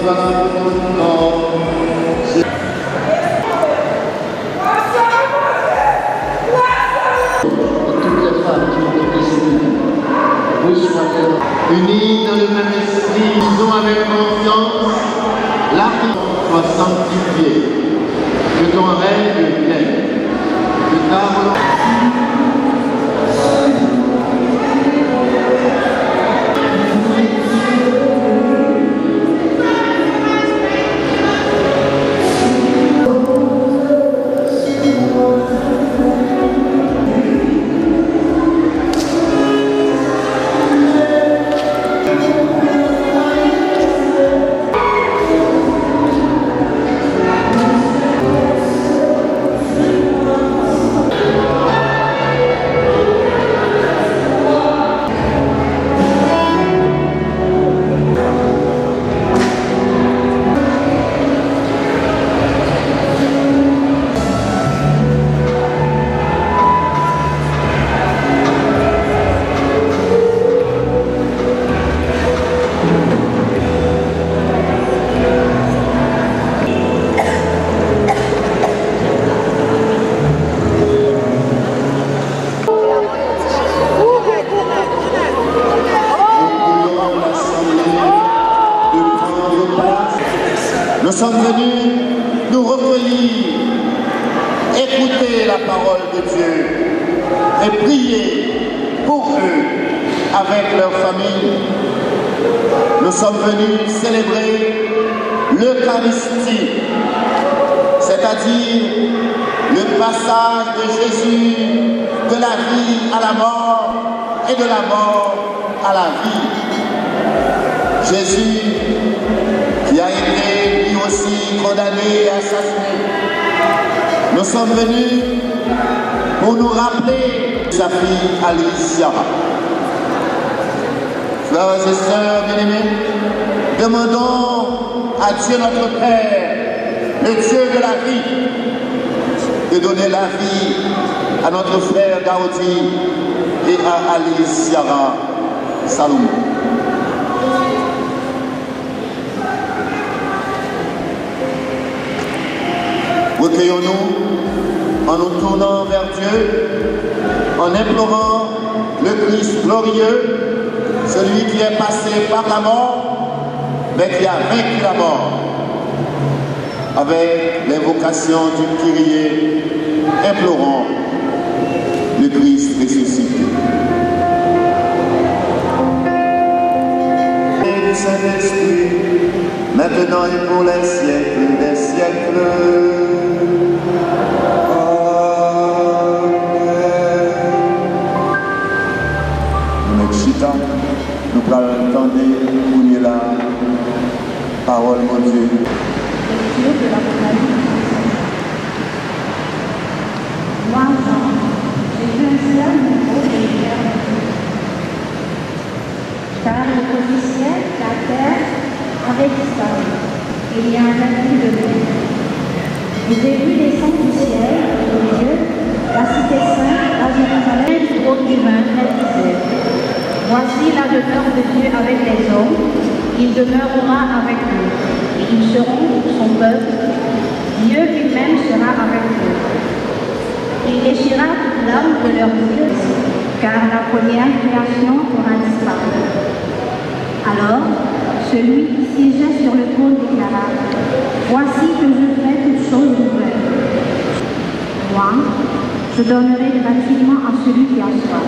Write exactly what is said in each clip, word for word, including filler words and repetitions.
Toutes les femmes qui ont été séduites, reçois-les. Unis dans le même esprit, disons avec confiance, la prière soit sanctifiée, que ton règne vienne, que ta volonté Nous sommes venus nous recueillir, écouter la parole de Dieu et prier pour eux avec leur famille. Nous sommes venus célébrer l'Eucharistie, c'est-à-dire le passage de Jésus de la vie à la mort et de la mort à la vie. Jésus, qui a été lui aussi condamné et assassiné, nous sommes venus pour nous rappeler sa fille Alicia. Frères et sœurs bien-aimés, demandons à Dieu notre Père, le Dieu de la vie, de donner la vie à notre frère Gaudi et à Alice Ciara Salomon. Recueillons-nous en nous tournant vers Dieu, en implorant le Christ glorieux, celui qui est passé par la mort, mais qui a vaincu la mort. Avec l'invocation du Kyrie, implorons le Christ ressuscité. Et du Saint-Esprit, maintenant et pour les siècles des siècles. Amen. Nou mèt chita, nou pral tande kounye la pawòl Bondye. Lecture de l'Apocalypse. Moi, Jean, j'ai vu un ciel nouveau et une terre nouvelle. Car le premier ciel et la terre avaient disparu, et il n'y en avait plus de même. Et j'ai vu descendre du ciel, au milieu, la cité sainte, la Jérusalem, trop divin, elle disait, voici la demeure de Dieu avec les hommes, il demeurera avec eux, et ils seront son peuple, Dieu lui-même sera avec eux. Il déchira toute larme de leurs yeux, car la première création aura disparu. Alors, celui qui siégeait sur le trône déclara, voici que je fais toutes choses nouvelles. Moi, je donnerai gratuitement à celui qui a soif.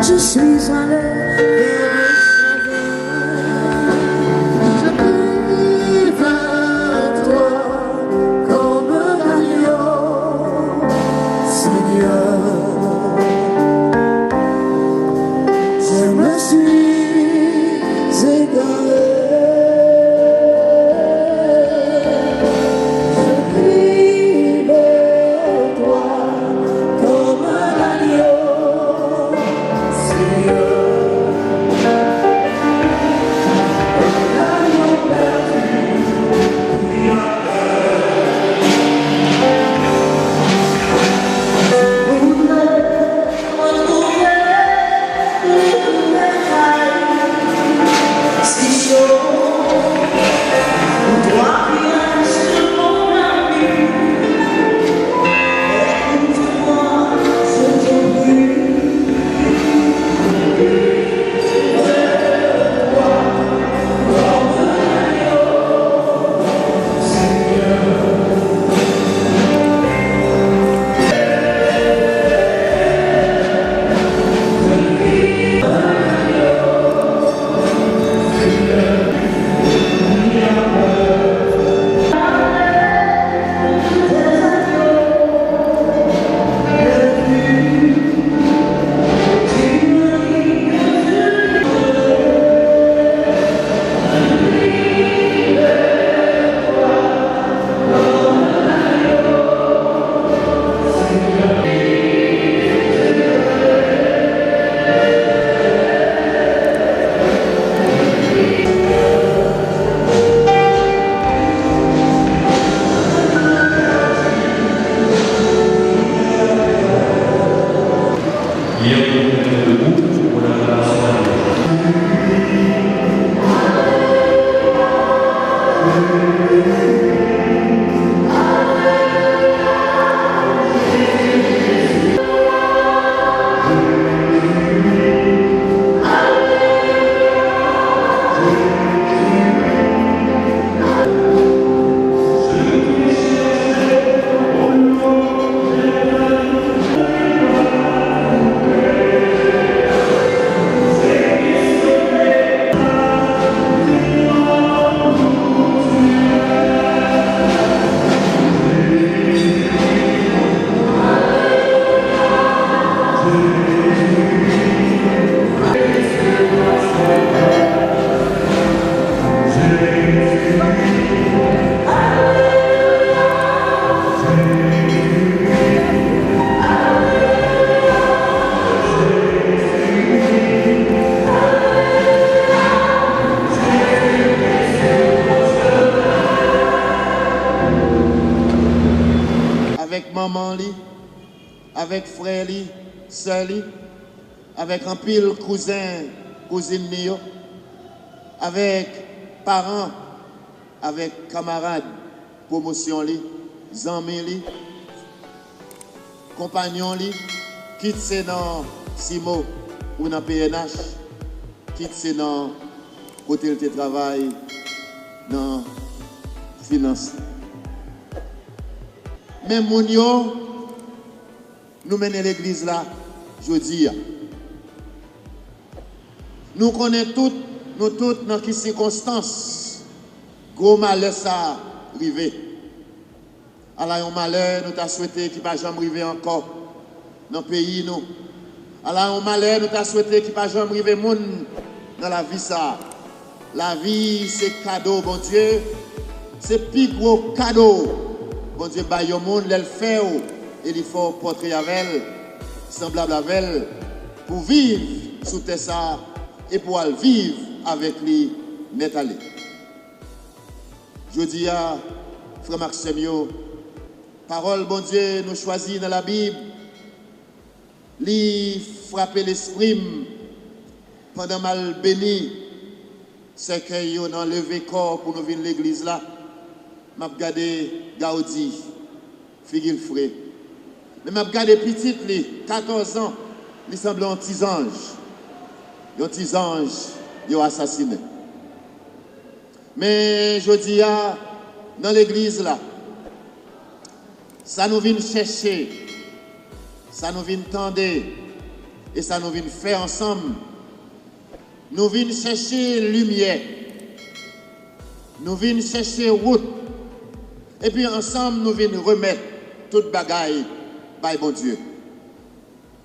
Je suis allé vers le jardin. Je prie vers toi comme l'agneau, Seigneur. Je me suis égaré. Je prie vers toi comme l'agneau. Avèk manman li, avèk frè li, sè li, avèk anpil kouzen, kouzin li yo, avèk paran, avèk kamarad pwomosyon li, zanmi li, konpanyon li, kit se nan Simo ou nan P N H, kit se nan kote l te travay nan finans. Men moun yo, nou mennen legliz la jodi a. Nou konnen tout, nou tout nan ki sikonstans gwo malè sa a rive. Ala yon malè nou ta swete ki pa janm rive ankò nan peyi nou. Ala yon malè nou ta swete ki pa janm rive moun nan lavi sa a. Lavi se kado Bondye, se pi gwo kado Bondye bay yon moun lè l fè w e li fè w pòtre avè l, sanblab avè l, pou w viv sou tè sa a e pou w al viv avèk li nèt ale. Jodi a, frè m ak sè m yo, pawòl Bondye nou chwazi nan Labib, li frape lespri m pandan m al beni sèkèy yo nan leve kò pou nou vin legliz la. M ap gade Gaudi, figi l fre. Men m ap gade pitit li, katòz an, li sanble yon ti zanj. Yon ti zanj yo asasinen. Men jodi a, nan legliz la, sa nou vin chèche, sa nou vin tande, E sa nou vin fè ansanm, nou vin chèche limyè, nou vin chèche wout, epi ansanm nou vin remèt tout bagay bay Bondye.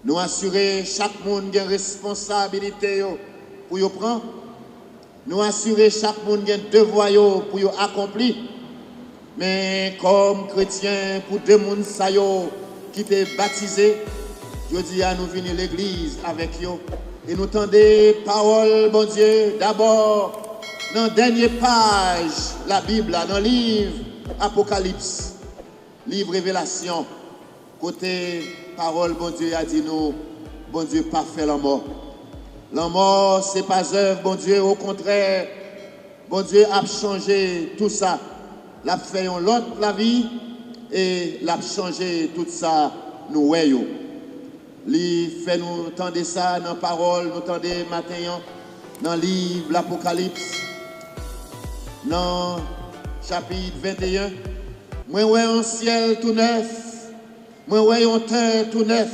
Nou asire chak moun gen responsabilite yo pou yo pran. Nou asire chak moun gen devwa yo pou yo akonpli. Men kòm kretyen, pou de moun sa yo ki te batize, jodi a nou vini legliz avèk yo e nou tande pawòl Bondye dabò nan dènye paj Labib la, nan liv Apokalips, liv Revelasyon, kote pawòl Bondye a di nou, Bondye pa fè lanmò. Lanmò se pa zèv Bondye, okontrè, Bondye ap chanje tou sa. L ap fè yon lòt lavi e l ap chanje tout sa nou wè yo. Li fè nou tande sa nan pawòl nou tande maten an, nan liv Lapokalips, nan chapit venteyen. Mwen wè yon syèl tou nèf, mwen wè yon tè tou nèf.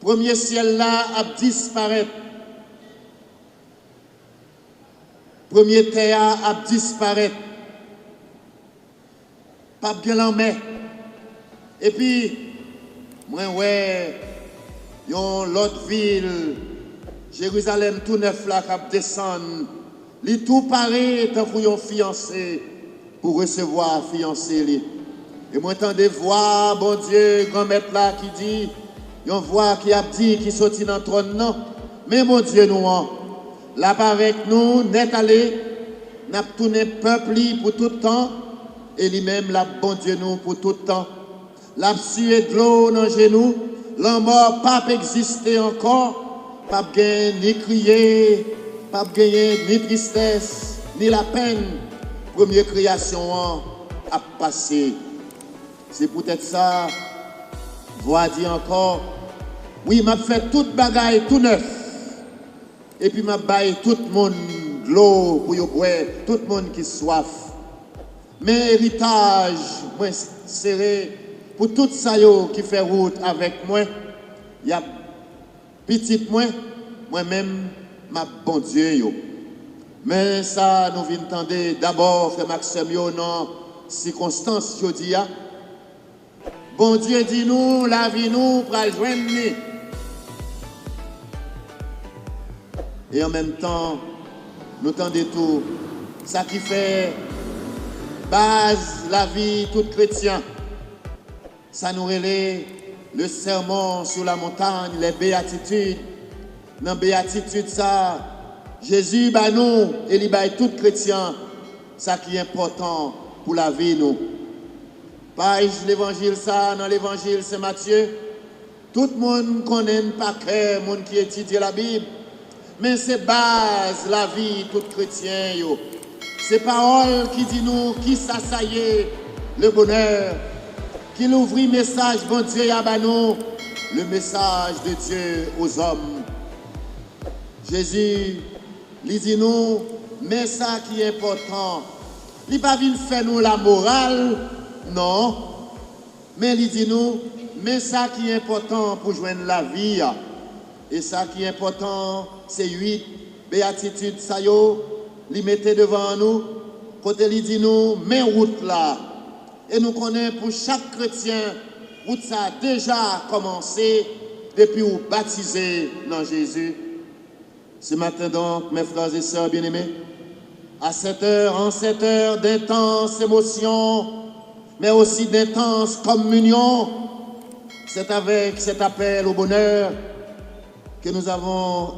Premye syèl la ap disparèt. Premye tè a ap disparèt. P ap gen lanmè. Epi, mwen wè yon lòt vil, Jerizalèm tou nèf la, k ap desann. Li tou pare tankou yon fiyanse pou resevwa fiyanse li. E mwen tande vwa Bondye, Granmèt la, ki di, yon vwa ki ap di, ki soti nan twòn nan, men Bondye nou an, l ap avèk nou nèt ale, n ap tounen pèp li pou tout tan, e li menm l ap Bondye nou pou tout tan. L ap siye dlo nan je nou, lanmò p ap egziste ankò, p ap gen ni kriye, p ap genyen ni tristès, ni lapenn. Premye kreyasyon an ap pase. Se poutèt sa, vwa di ankò, wi, m ap fè tout bagay tou nèf, epi m ap bay tout moun dlo pou yo bwè, tout moun ki swaf. Men eritaj mwen sere pou tout sa yo ki fè wout avèk mwen. Y ap pitit mwen, mwen menm, m ap Bondye yo. Men sa nou vin tande dabò, frè m ak sè m yo, nan sikonstans jodi a. Bondye di nou, lavi nou pral jwenn li. E an menm tan, nou tande tou sa ki fè baz lavi tout kretyen, sa nou rele le Sermon sur la Montagne, les Béatitudes. Nan beyatitid sa, Jezi ba nou e li bay tout kretyen sa ki enpòtan pou lavi nou. Paj levanjil sa a nan levanjil Sen Matye, tout moun konnen n pa kè, moun ki etidye Labib, men se baz lavi tout kretyen yo. Se pawòl ki di nou kisa sa ye, le bonheur, ki louvri mesaj Bondye a ba nou, le message de Dieu aux hommes. Jezi, li di nou, men sa ki enpòtan. Li pa vin fè nou lamoral, non. Men li di nou, men sa ki enpòtan pou jwenn lavi a. E sa ki enpòtan, se uit beyatitid sa yo li mete devan nou, kote li di nou, men wout la. E nou konnen pou chak kretyen, wout sa a deja kòmanse depi w batize nan Jezi. Ce matin donc, mes frères et sœurs bien-aimés, à cette heure, en cette heure d'intense émotion, mais aussi d'intense communion, c'est avec cet appel au bonheur que nous avons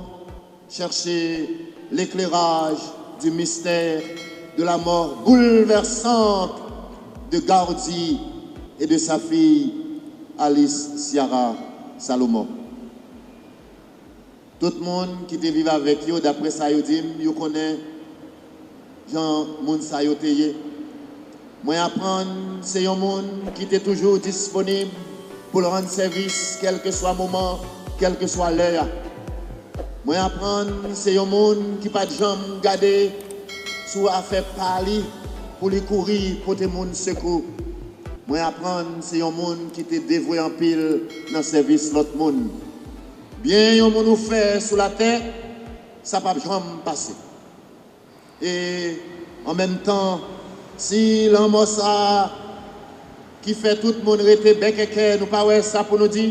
cherché l'éclairage du mystère de la mort bouleversante de Gaudi et de sa fille Alice Ciara Salomon. Tout moun ki te viv avèk yo, daprè sa yo di m, yo konnen jan moun sa yo te ye. Mwen aprann se yon moun ki te toujou disponib pou l rann sèvis, kèlkeswa moman, kèlkeswa lè a. Mwen aprann se yon moun ki pa t janm gade sou afè pa li pou li kouri pote moun sekou. Mwen aprann se yon moun ki te devwe anpil nan sèvis lòt moun. Byen yon moun ou fè sou latè, sa p ap janm pase. E an menm tan, si lanmò sa a ki fè tout moun rete bèkèkè, nou pa wè sa pou nou di,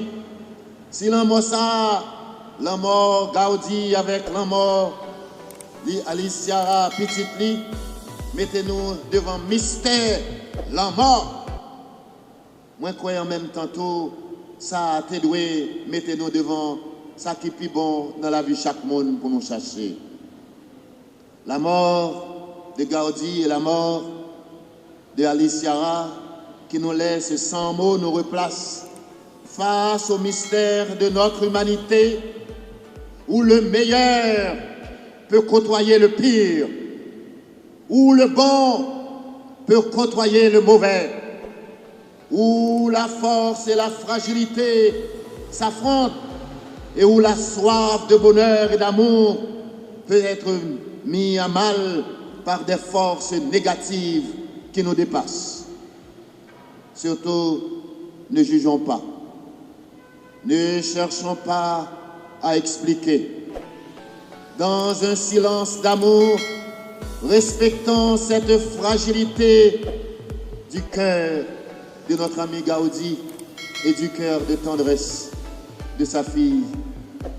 si lanmò sa a, lanmò Gaudy avèk lanmò li, Alice Ciara, pitit li, mete nou devan mistè lanmò, mwen kwè an menm tan tou, sa a te dwe mete nou devan sa ki pi bon nan lavi chak moun pou nou chache. La mort de Gaudy et la mort de Alice Ciara qui nous laisse sans mots nous replace face au mystère de notre humanité où le meilleur peut côtoyer le pire, où le bon peut côtoyer le mauvais, où la force et la fragilité s'affrontent et où la soif de bonheur et d'amour peut être mise à mal par des forces négatives qui nous dépassent. Surtout, ne jugeons pas. Ne cherchons pas à expliquer. Dans un silence d'amour, respectons cette fragilité du cœur de notre ami Gaudy et du cœur de tendresse de sa fille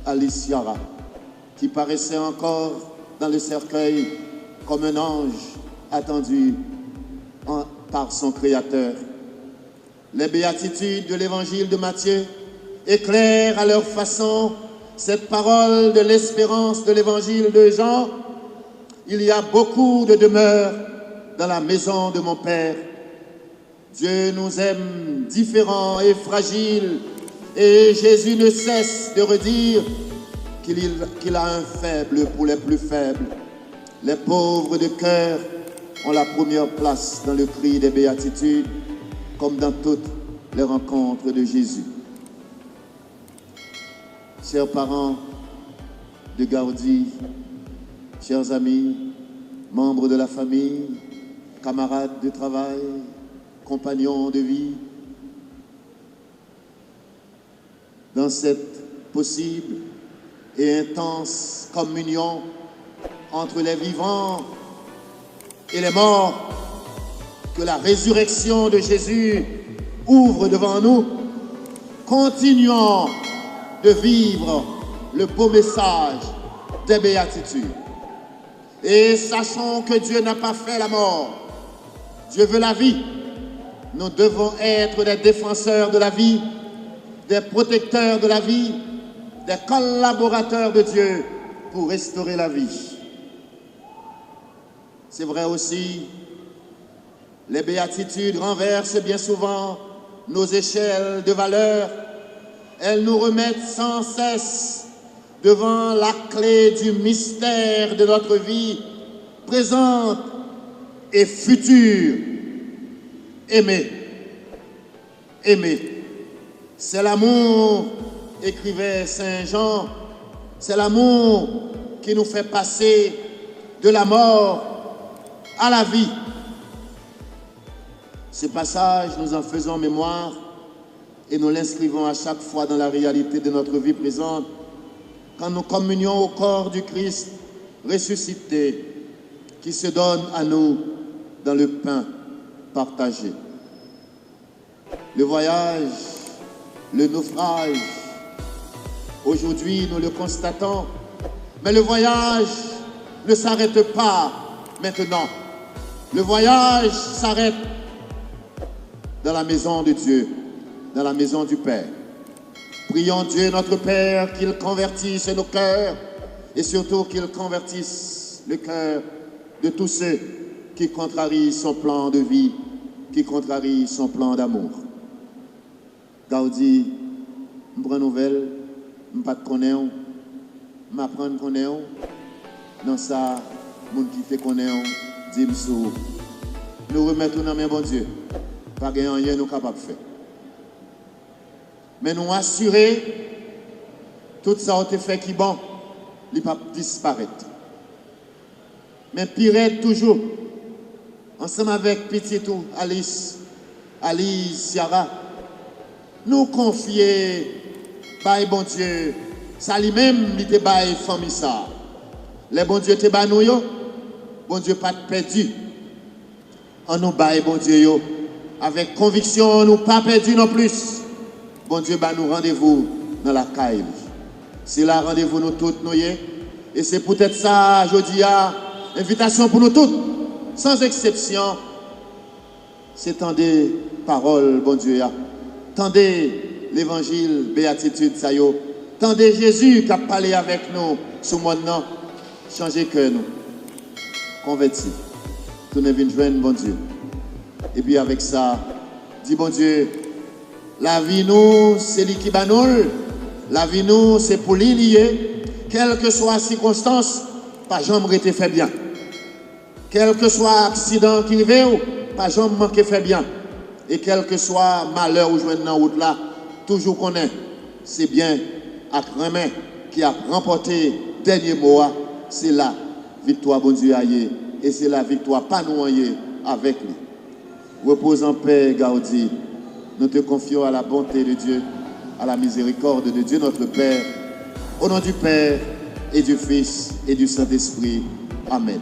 Alice Ciara, qui paraissait encore dans le cercueil comme un ange attendu en- par son Créateur. Les béatitudes de l'évangile de Matthieu éclairent à leur façon cette parole de l'espérance de l'évangile de Jean. Il y a beaucoup de demeures dans la maison de mon Père. Dieu nous aime différents et fragiles, et Jésus ne cesse de redire qu'il qu'il a un faible pour les plus faibles. Les pauvres de cœur ont la première place dans le cri des béatitudes, comme dans toutes les rencontres de Jésus. Chers parents de Gaudy, chers amis, membres de la famille, camarades de travail, compagnons de vie, dans cette possible et intense communion entre les vivants et les morts que la résurrection de Jésus ouvre devant nous, continuons de vivre le beau message des béatitudes. Et sachons que Dieu n'a pas fait la mort. Dieu veut la vie. Nous devons être des défenseurs de la vie, des protecteurs de la vie, des collaborateurs de Dieu pour restaurer la vie. C'est vrai aussi, les béatitudes renversent bien souvent nos échelles de valeurs. Elles nous remettent sans cesse devant la clé du mystère de notre vie présente et future. Aimer. Aimer. C'est l'amour, écrivait Saint Jean, c'est l'amour qui nous fait passer de la mort à la vie. Ce passage, nous en faisons mémoire et nous l'inscrivons à chaque fois dans la réalité de notre vie présente, quand nous communions au corps du Christ ressuscité, qui se donne à nous dans le pain partagé. Le voyage, le naufrage, aujourd'hui nous le constatons, mais le voyage ne s'arrête pas maintenant. Le voyage s'arrête dans la maison de Dieu, dans la maison du Père. Prions Dieu notre Père qu'il convertisse nos cœurs et surtout qu'il convertisse le cœur de tous ceux qui contrarient son plan de vie, qui contrarient son plan d'amour. Gaudy, m pran nouvèl, m pa t konnen w, m aprann konnen w nan sa moun ki te konnen w di m sou ou. Nou remèt ou nan men Bondye, pa gen anyen nou kapab fè. Men nou asire, tout sa w te fè ki bon, li p ap disparèt. Men pi rèd toujou, ansanm avèk pitit ou, Alice, Alice Ciara, nou konfye bay Bondye Sa li menm, li te bay fanmi sa a. Lè Bondye te ba nou yo, Bondye pa t pèdi. Annou bay Bondye yo avèk konviksyon, annou pa pèdi nonplis. Bondye ba nou randevou nan lakay li. Se la randevou nou tout nou ye. E se poutèt sa, jodi a, envitasyon pou nou tout, san eksepsyon, se tande pawòl Bondye a. Tande levanjil, beyatitid sa yo. Tande Jezi k ap pale avèk nou sou mòn nan. Chanje kè nou. Konvèti. Tounen vin jwenn Bondye. Epi avèk sa, di Bondye, lavi nou, se li ki ba nou l. Lavi nou, se pou li li ye. Kèlkeswa sikonstans, pa janm rete fè byen. Kèlkeswa aksidan ki rive w, pa janm manke fè byen. E kèlkeswa malè ou jwenn nan wout la, toujou konnen se byen ak renmen ki ap ranpòte dènye mo a. Se la viktwa Bondye a ye, e se la viktwa pa nou an ye avèk li. Repose en paix, Gaudi. Nous te confions à la bonté de Dieu, à la miséricorde de Dieu notre Père, au nom du Père et du Fils et du Saint-Esprit. Amen.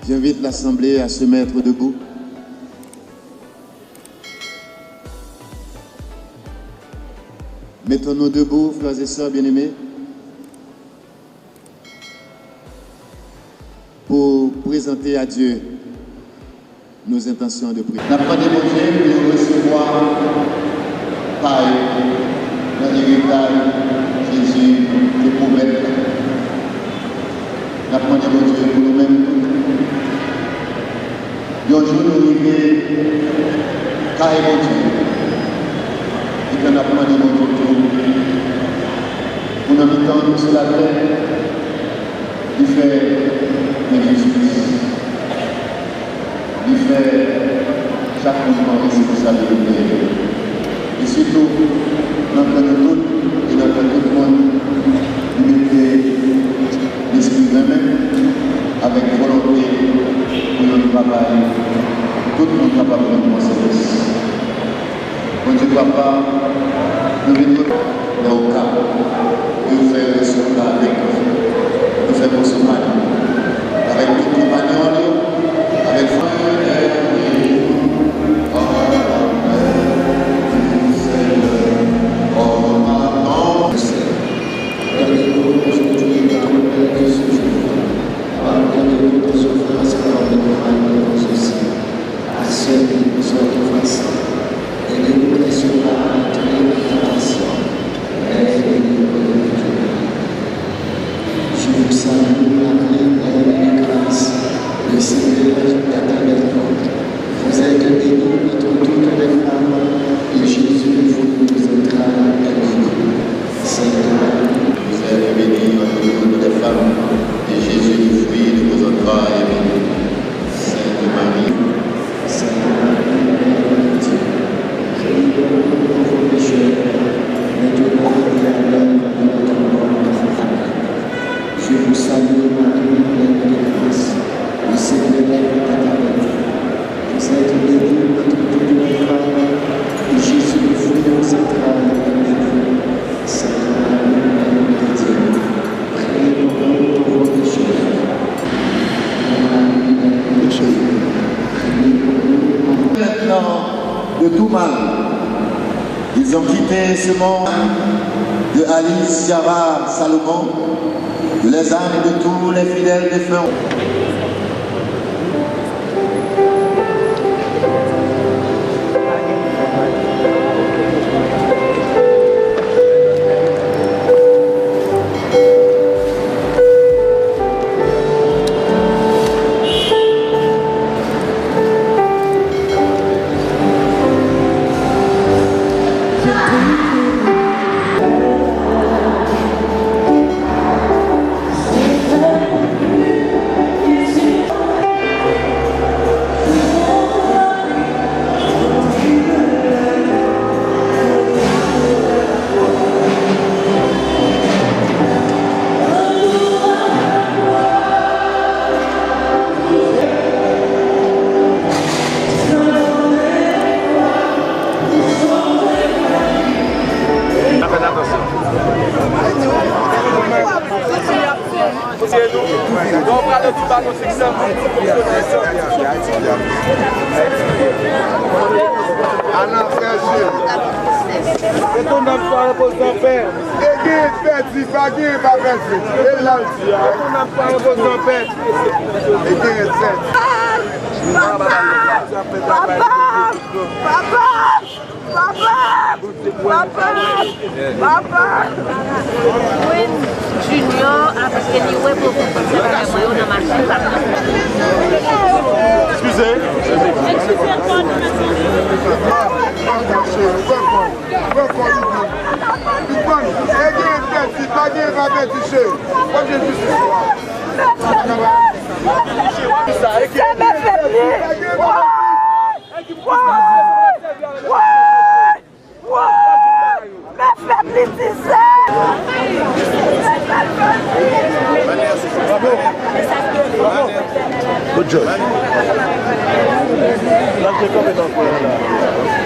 J'invite l'assemblée à se mettre debout. Mettons-nous debout, frères et sœurs bien-aimés, pour présenter à Dieu nos intentions de prière. N ap mande Bondye pou nou resevwa pay nan eritaj Jezi te pwomèt la. N ap mande Bondye pou nou menm tou. Yon jou nou rive kay Bondye. E ke n ap mande Bondye tou pou nan mitan nou sou latè, li fè gen jistis. Li fè chak moun pran responsabilite yo. E sitou, nan kè nou tout, e nan kè tout moun, li mete lespri renmen avèk volonte pou yon travay tout moun kapab jwenn konsèpans. Bondye Papa, nou vin nan w ka, pou yo fè yon resevwa avèk nou. Nou fè moso pa nou. Avèk tout konpayon li, avèk frè, Pardonne-nous nos offenses, comme nous pardonnons aussi à ceux qui nous ont offensés. Et ne nous laisse pas entrer en tentation, mais délivre-nous du mal. Je vous salue, Marie, pleine de grâce, le Seigneur est avec vous. Vous êtes bénie entre toutes les femmes, et Jésus, le fruit de vos entrailles, est béni. Sainte Marie, vous êtes bénie entre toutes les femmes, et Jésus, le fruit de vos entrailles, est béni. Sainte Marie, Sainte Marie, Mère de Dieu, priez pour nous pauvres pécheurs, maintenant et à l'heure de notre mort. Amen. Je vous salue, Marie, pleine de grâce, le Seigneur est avec vous. Vous êtes bénie entre toutes les femmes, et Jésus, le fruit de vos entrailles, est béni. Sainte Marie, Mère de Dieu, priez pour nous pauvres pécheurs, maintenant et à l'heure de notre mort. Amen. Maintenant de tout mal. Ils ont quitté ce monde de Alice Java Salomon, de les âmes de tous les fidèles défunts. Bon, pral di pa nou siksè. Alan Frèchil. Retou n ap fè repoze anpè. E gen pèdi, pa gen pa pèdi. E l al di a. Retou n ap fè repoze anpè. E gen pèdi. Papa! Papa! Papa! Papa! Papa! Papa! Gwen Junior ap anyway pou fè sa bagay mwen yo nan machin papa. Eskize. Eskize ankò. Li pran, e gen pèdi, pa gen pa pèdi cheri. Wap jwenn jistis ou a. Sa mè fè pli. Woy! Woy! Woy! Mè fè pli dizè. Good job. L ap te kanpe nan kwen la.